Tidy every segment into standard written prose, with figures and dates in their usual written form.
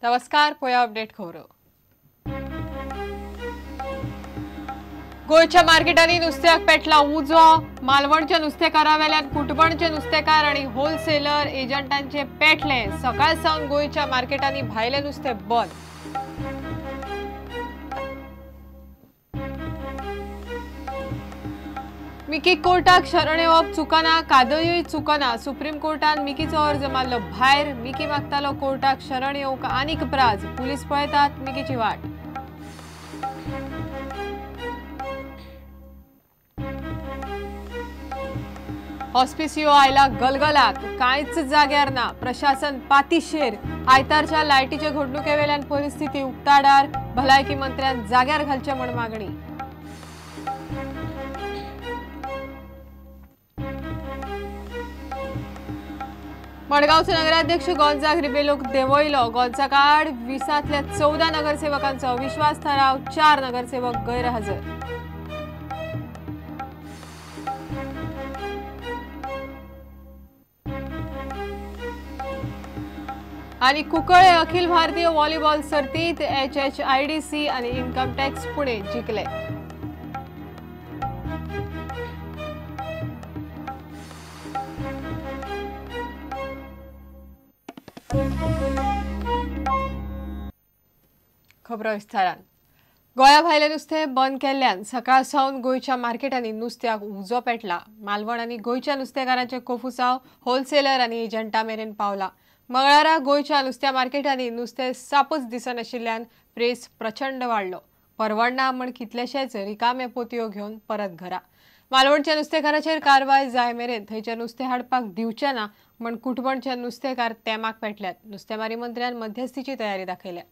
नमस्कार, पळया अपडेट खबरो. गोंयच्या मार्केटांनी नुस्त्याक पेटला उजो. मालवणच्या नुस्तेकारावेल्यान कुटबणचे नुस्तेकार आनी होलसेलर एजंटांचे पेटले. सकाळ सावन गोंयच्या मार्केटांनी भायले नुस्ते बंद. मिकी कोर्टाक शरण येवप चुकना, कादयूय चुकना. सुप्रीम कोर्टान मिकीचो अर्ज मारलो भायर. मिकी मागतालो कोर्टाक शरण येवंक आनीक प्राज. पुलीस पळयतात मिकीची वाट. हॉस्पिसियो आयला गलगलाक, कांयच जाग्यार ना. प्रशासन पातिशेर. आयतारच्या लायटीचे घडणुकेवेल्यान परिस्थिती उक्ताडार. भलायकी मंत्र्यान जाग्यार घालचे म्हण मागणी. मडगांवचो नगराध्यक्ष गोंजाग रिबेलोक देंवयलो. गोंजाग आड 20तल्या 14 नगरसेवकांचो अविश्वास थाराव. 4 नगरसेवक गैरहजर. आणि कुंकळे अखिल भारतीय व्हॉलीबॉल सर्तीत HHIDC आणि इन्कम टॅक्स पुणे जिंकले. खबरो विस्तारान. गोंया भायले नुस्तें बंद केल्ल्यान सकाळ सावन गोंयच्या मार्केटांनी नुस्त्याक उजो पेटला. मालवण आनी गोंयच्या नुस्तेकारांचे कोफुसांव होलसेलर आनी एजंटा मेरेन पावला. मंगळारा गोंयच्या नुस्त्या मार्केटांनी नुस्तें सापच दिसनाशिल्ल्यान प्रेस प्रचंड वाडलो. परवडना म्हण कितलेशेच रिकामे पोतयो घेवन परत घरा. मालवणच्या नुस्तेकाराचेर कारवाय जाय मेरेन थंयचें नुस्तें हाडपाक दिवचें ना म्हण कुटबणचे नुस्तेकार तेमाक पेटल्यात. नुस्तेमारी मंत्र्यान मध्यस्थीची तयारी दाखयल्या.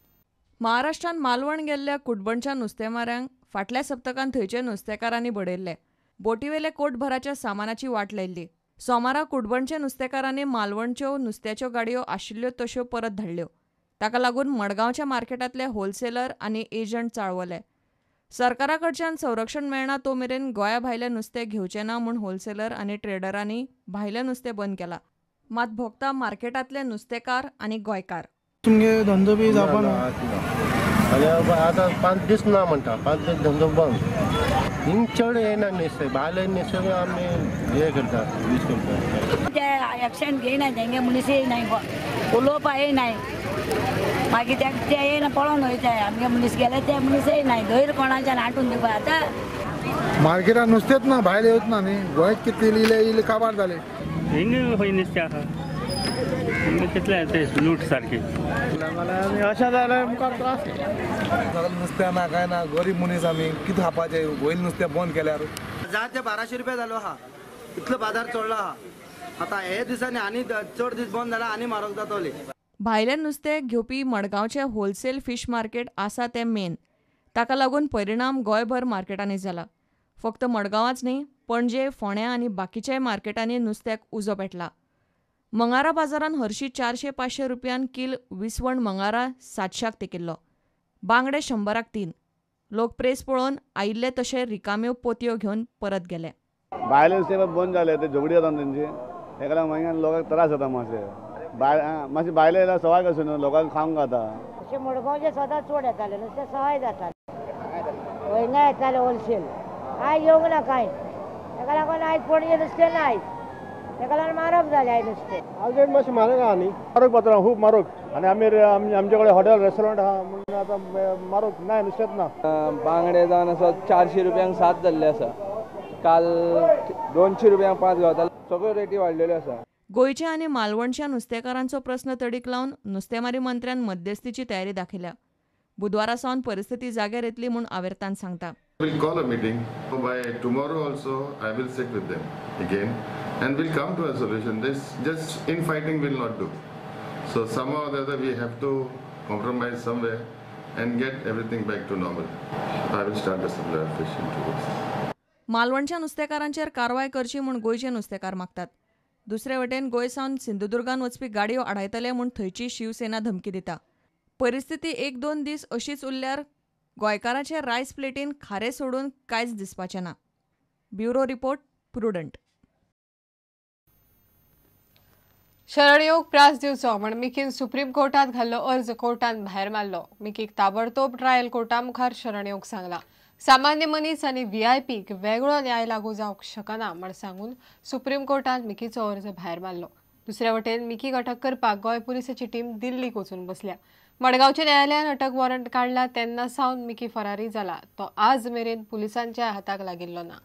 महाराष्ट्रान मालवण गेल्ल्या कुटबणच्या नुस्तेमाऱ्यांक फाटल्या सप्तकान थंयचे नुस्तेकारांनी बडयल्ले. बोटीवेले कोटभराच्या सामानाची वाट लायिल्ली. सोमारा कुटबणच्या नुस्तेकारांनी मालवणच्यो नुस्त्याच्यो गाडयो आशिल्ल्यो तश्यो परत धाडल्यो. ताका लागून मडगांवच्या मार्केटांतले होलसेलर आनी एजंट चाळवले. सरकारा कडच्यान संरक्षण मेळना तो मेरेन गोंया भायलें नुस्तें घेवचें ना म्हूण होलसेलर आनी ट्रेडरांनी भायलें नुस्तें बंद केलां. मात भोगता मार्केटांतले नुस्तेकार आनी गोंयकार. तुमगे धंदो बी जावपा ना आतां 5 दीस ना म्हणटा, 5 दीस धंदो बंद. हिंग चड येना नुस्तें, भायलें नुस्तें आमी हें करता, यूज करता. ते एक्शन घेयना, तेंगे मनीस येयनाय, उलोवपा येयनाय. मागीर ते येयना पळोवन वयताय. आमगे मनीस गेले ते मनीस येयनाय, धैर कोणाच्यान हाडून दिवपा. आतां मार्केटान नुस्तेंच ना, भायलें येवच ना न्ही. गोंयांत कितले इल्ले इल्ले काबार जाले. हिंग खंय नुस्तें आसा कितलें ते लूट सारकी. अशें जाल्यार मुखार त्रास. नुस्तें ना कांय ना, गरीब मनीस आमी, कितें खावपाचें? वयलें नुस्तें बंद केल्यार 1000 ते 1200 रुपया जालो आहा, इतलो बाजार चडलो आहा. आतां हे दिसांनी आनी चड दीस बंद जाला आनी म्हारग जातले. भायलें नुस्तें घेवपी मडगांवचें होलसेल फिश मार्केट आसा तें मेन. ताका लागून परिणाम गोंयभर मार्केटांनी जाला. फक्त मडगांवाच न्ही, पणजे, फोंड्या आनी बाकीच्याय मार्केटांनी नुस्त्याक उजो पेटला. मंगारा बाजारान हरशी 400-500 रुपयान कील विसवण मंगारा 700 तेकिल्लो. बांगडे 100 3. लोक प्रेस पळोवन आयिल्ले तशे रिकाम्यो पोतयो घेवन परत गेले. भायले नुस्तें बंद जालें, ते झगडी जाता तेंची, तेका लागून मागीर लोकांक त्रास जाता मातशे. मातशें भायले जाल्यार सवाय कशें न्हू, लोकांक खावंक जाता. अशें मडगांवचें सदांच चड येतालें नुस्तें, सवाय जातालें. हिंगा येतालें होलसेल, आयज येवंक ना कांय. तेका लागून आयज पणजे नुस्तें ना आयज, तेका लागून म्हारग जालें आयज नुस्तें. आज रेट मातशें म्हारग आहा न्ही, म्हारग पात्रांव, खूब म्हारग. आनी आमी आमचे कडेन हॉटेल रेस्टॉरंट आहा म्हणून आतां म्हारग ना, नुस्तेंच ना. बांगडे जावन आसा 400 रुपयांक 7 जाल्ले आसा, काल 200 रुपयांक 5 गावताले. सगळ्यो रेटी वाडलेल्यो आसा. गोंयच्या आनी मालवणच्या नुस्तेकारांचो प्रस्न तडीक लावन नुस्तेमारी मंत्र्यान मध्यस्थीची तयारी दाखयल्या. बुधवारा सावन परिस्थिती जाग्यार येतली म्हूण आवेर्तान सांगता. We'll call a meeting. By tomorrow also I will sit with them again and we'll come to a solution. This just infighting will not do. So somehow or the other we have to compromise somewhere and get everything back to normal. I will start the supply of fish in 2 weeks. मालवणच्या नुस्तेकारांचेर कारवाय करची म्हूण गोंयचे नुस्तेकार मागतात. दुसरे वटेन गोंय सावन सिंधुदुर्गान वचपी गाडयो आडायतले म्हूण थंयची शिवसेना धमकी दिता. परिस्थिती 1-2 दीस अशीच उरल्यार गोंयकारांचे रायस प्लेटीन खारें सोडून कांयच दिसपाचें ना. Bureau report, Prudent. शरण येवंक प्रास दिवचो म्हण मिकीन सुप्रीम कोर्टात घाल्लो अर्ज कोर्टान भायर मारलो. मिकीक ताबडतोब ट्रायल कोर्टा मुखार शरण येवंक सांगला. सामान्य मनीस आनी व्हीआयपीक वेगळो न्याय लागू जावंक शकना म्हण सांगून सुप्रीम कोर्टान मिकीचो अर्ज भायर मारलो. दुसरे वटेन मिकीक अटक करपाक गोंय पुलिसाची टीम दिल्लीक वचून बसल्या. मडगांवच्या न्यायालयान अटक वॉरंट काडला तेन्ना सावन मिकी फरारी जाला. तो आज मेरेन पुलिसांच्या हाताक लागिल्लो ना.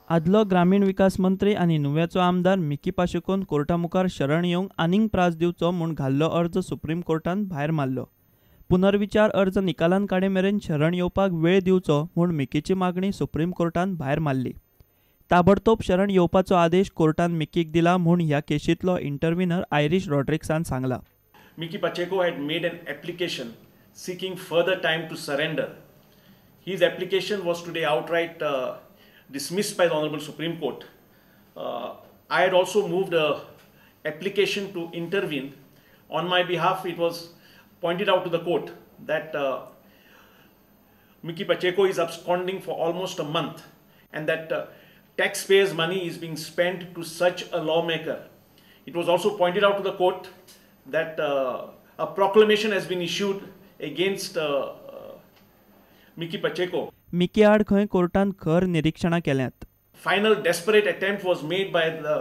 आदलो ग्रामीण विकास मंत्री आनी नुव्याचो आमदार मिकी पाशेकोन कोर्टा मुखार शरण येवंक आनीक प्रास दिवचो म्हूण घाल्लो अर्ज सुप्रीम कोर्टान भायर मारलो. पुनर्विचार अर्ज निकालान काडे मेरेन शरण येवपाक वेळ दिवचो म्हूण मिकीची मागणी सुप्रीम कोर्टान भायर मारली. ताबडतोब शरण येवपाचो आदेश कोर्टान मिकीक दिला म्हूण ह्या केशींतलो इंटरव्हिनर आयरीश रॉड्रिक्सान सांगला. Mickky Pacheco had made an application seeking further time to surrender. His application was today outright dismissed by the Honorable Supreme Court. I had also moved an application to intervene. On my behalf, it was pointed out to the court that Mickky Pacheco is absconding for almost a month and that taxpayers' money is being spent to search a lawmaker. It was also pointed out to the court that a proclamation has been issued against Mickky Pacheco. Mickey आड खंय कोर्टान खर निरीक्षणां केल्यांत. Final desperate attempt was made by the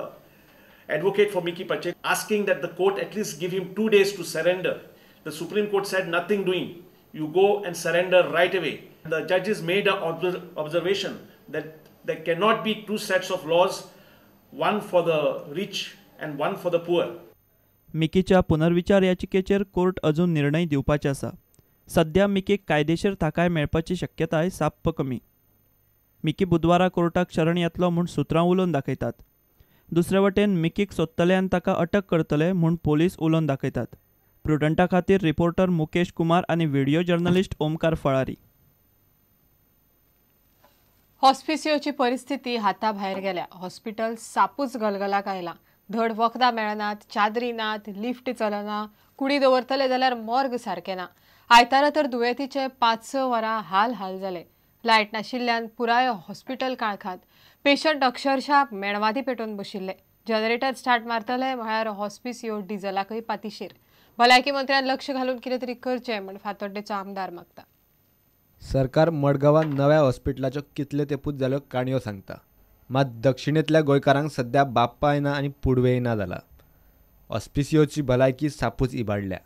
advocate for Mickky Pacheco asking that the court at least give him 2 days to surrender. The Supreme Court said nothing doing. You go and surrender right away. The judges made an observation that there cannot be two sets of laws, one for the rich and one for the poor. मिकीच्या पुनर्विचार याचिकेचेर court अजून निर्णय दिवपाचे आसा. सध्या मिकीक कायदेशीर थाकाय मेळपाची शक्यताय साप्प कमी. मिकी बुधवारा कोर्टाक शरण येतलो म्हूण सुत्रां उलोवन दाखयतात. दुसरे वटेन मिकीक सोदतले आनी ताका अटक करतले म्हूण पोलीस उलोवन दाखयतात. प्रुडंटा खातीर रिपोर्टर मुकेश कुमार आनी व्हिडिओ जर्नलिस्ट ओमकार फळारी. हॉस्पिसियोची परिस्थिती हाता भायर गेल्या. हॉस्पिटल सापूच गलगलाक आयला. धड वखदां मेळनात, चादरी नात, लिफ्ट चलना, कुडी दवरतले जाल्यार मॉर्ग सारकें ना. आयतारा तर दुयेंतीचे 5-6 वरां हाल हाल जाले. लायट नाशिल्ल्यान पुराय हॉस्पिटल काळखात. पेशंट अक्षरशः मेणवाती पेटोवन बशिल्ले. जनरेटर स्टार्ट मारतले म्हळ्यार हॉस्पिसियो डिझलाकय पातिशेर. भलायकी मंत्र्यान लक्ष घालून कितें तरी करचें म्हण फातोड्डेचो आमदार मागता. सरकार मडगांवां नव्या हॉस्पिटलाच्यो कितले तेंपूच जाल्यो काणयो सांगता, मात दक्षिणेंतल्या गोंयकारांक सध्या बाप्पाय ना आनी पुडवेय ना जाला. हॉस्पिसियोची भलायकी सापूच इबाडल्या.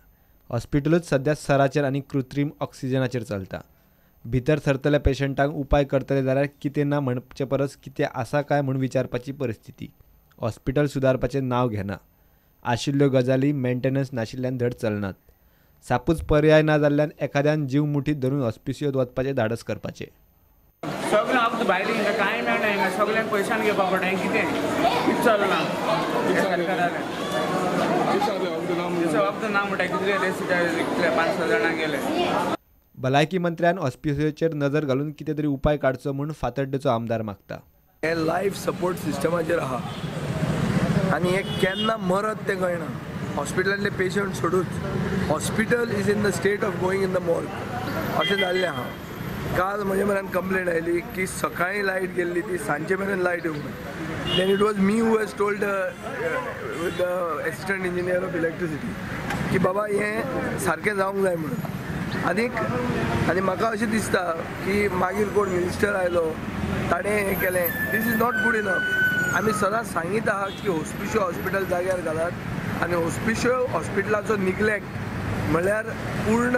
हॉस्पिटलूच सध्या सराचेर आनी कृत्रीम ऑक्सिजनाचेर चलता. भितर सरतल्या पेशंटांक उपाय करतले जाल्यार कितें ना म्हणचे परस कितें आसा काय म्हूण विचारपाची परिस्थिती. हॉस्पिटल सुदारपाचें नांव घेना. आशिल्ल्यो गजाली मेंटेनन्स नाशिल्ल्यान धड चलनात. सापूच पर्याय ना जाल्ल्यान एखाद्यान जीव मुठीत धरून हॉस्पिसियोत वचपाचें धाडस करपाचें. सगळें आमकां भायलें हिंगा कांय मेळना, हिंगा सगळ्यांक पयशान घेवपा पडटा. हें कितें कितें चलना वखद ना म्हणटा कितले कितले 5-6 जाणांक गेले. भलायकी मंत्र्यान हॉस्पिसियोचेर नजर घालून कितें तरी उपाय काडचो म्हूण फातर्डेचो आमदार मागता. हें लायफ सपोर्ट सिस्टमाचेर आहा आनी हें केन्ना मरत तें कळना. हॉस्पिटलांतले patient सोडूच hospital is in the state of going in the morgue अशें जाल्लें आहा. काल म्हजे म्हऱ्यान कंप्लेन आयली की सकाळीं लायट गेल्ली ती सांजे मेरेन लायट येवंक ना. Then it was me who has told the assistant engineer of electricity की बाबा हें सारकें जावंक जाय म्हणून. आनीक आनी म्हाका अशें दिसता की मागीर कोण मिनिस्टर आयलो ताणें हें केलें, this is not good enough. आमी सदांच सांगीत आहा की हॉस्पिशियो हॉस्पिटल जाग्यार घालात आनी हॉस्पिशियो हॉस्पिटलाचो निग्लेक्ट म्हळ्यार पूर्ण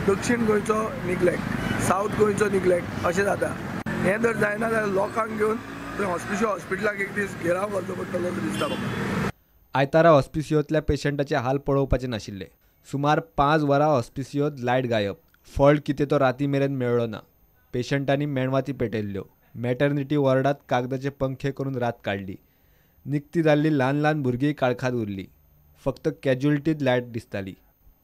दक्षिण गोंयचो निग्लेक्ट, सावथ गोंयचो निग्लेक्ट अशें जाता. हें जर जायना जाल्यार लोकांक घेवन थंय हॉस्पिशियो हॉस्पिटलाक एक दीस घेराव घालचो पडटलो असो दिसता म्हाका. आयतारा हॉस्पिसियोतल्या पेशंटाचे हाल पळोवपाचे नाशिल्ले. सुमार 5 वरां हॉस्पिसियोत लायट गायब. फॉल्ट कितें तो राती मेरेन मेळ्ळो ना. पेशंटांनी मेणवाती पेटयल्ल्यो. मॅटर्निटी वॉर्डात कागदाचे पंखे करून रात काडली. निकती जाल्ली ल्हान ल्हान भुरगीं काळखांत उरली. फक्त कॅज्युअलिटीत लायट दिसताली.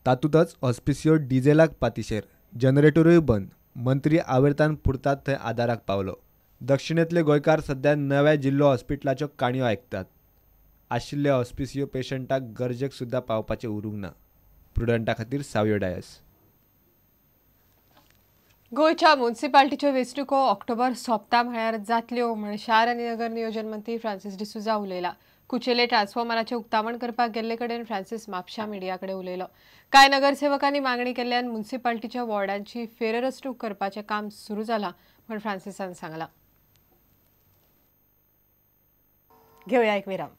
तातूंतच हॉस्पिसियो डिझेलाक पातिशेर, जनरेटरूय बंद. मंत्री आवेर्तान पुरतात थंय आदाराक पावलो. दक्षिणेंतले गोंयकार सध्या नव्या जिल्लो हॉस्पिटलाच्यो काणयो आयकतात. आशिल्ले हॉस्पिसियो पेशंटाक गरजेक सुद्दां पावपाचें उरूंक ना. प्रुडंटा खातीर सावयो डायस. गोंयच्या म्युनिसिपालिटीच्यो वेंचणुको ऑक्टोबर सोंपता म्हळ्यार जातल्यो म्हण शार आनी नगर नियोजन मंत्री फ्रांसीस डिसुजा उलयला. कुचेले ट्रान्सफॉर्मराचें उक्तावण करपाक गेल्ले कडेन फ्रांसीस म्हापशा मिडिया कडेन उलयलो. कांय नगरसेवकांनी मागणी केल्ल्यान म्युनिसिपालिटीच्या वॉर्डांची फेररचणूक करपाचें काम सुरू जालां म्हूण फ्रांसीसान सांगलां. घेवया एक विराम.